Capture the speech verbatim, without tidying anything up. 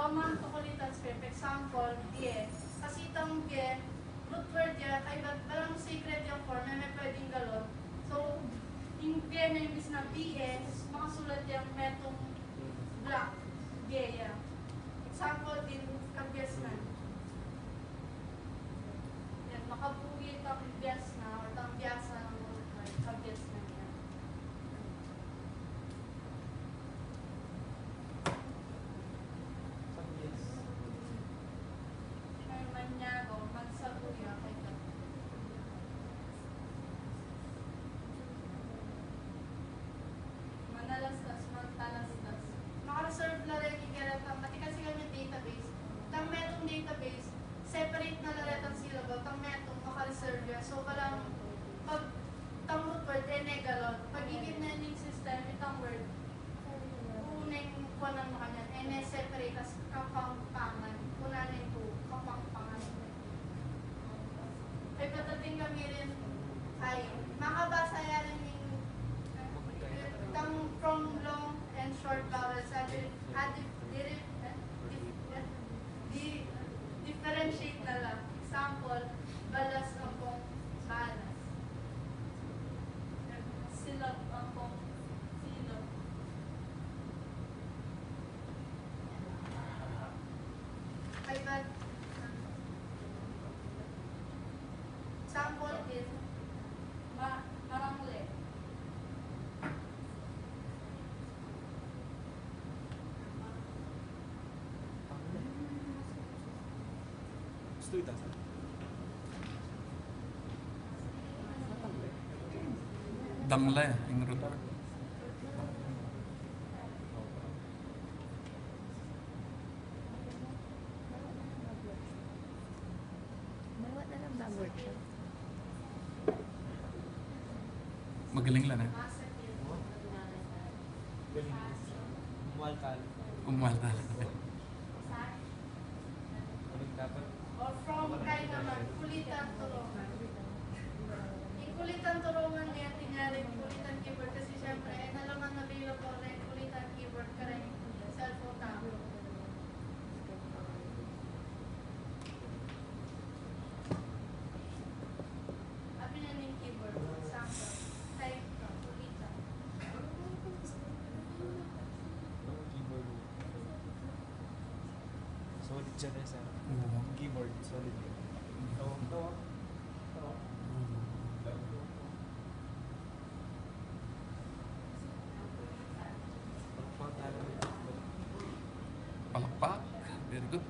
Roman tukul itang script, example, bie. Kasi itang bie, root word ya, kaybat balang secret yang form, e me pwedeng galot. So, ing bie na imbis na B E, makasulat yang metung block, bie ya. Example din, kabiasnan. Yan, makabuhi itang biasna, or itang biasa ng root word, kabiasnan ya. Yes. Kaya manyago, magsaguya, kaya manalastas, magtalastas. Maka-reserve la rin ing keretang, pati kasi kami database. Itang metung database, separate na la retang syllable, itang metung, maka-reserve ya. So, balang, pag, itang root word, e ne galot. Pag igit ne ning system, itang word, uneng kuanan makanyan, e ne separate as Kapampangan. Kunan ne pu, Kapampangan. Ay, patating kami rin. Ay, makabasa ya rin ing, itang from long and short vowels, adi, adi, diri, eh, dif-, eh, di, differentiate na la. Example, balas ampong balas. Silab ampong silab. Kaybat, example din, ma-, marangle. Gusto ita sa dangle, ing root word. Magaling la, ne? Umualtal. Umualtal. Ulit dapat. Or from kay naman, kulitan turungan. Ing kulitan turungan, kaya tinyaring kulitan keyboard kasi siyempre, e na la man available na ing kulitan keyboard kareng cellphone tamu. Abi na ning keyboard, sample, type ka, kulitan. Keyboard. Solid siya, ne, sir. Oo. Keyboard, solid. Ito, ito. Ito. Palakpak. Very good.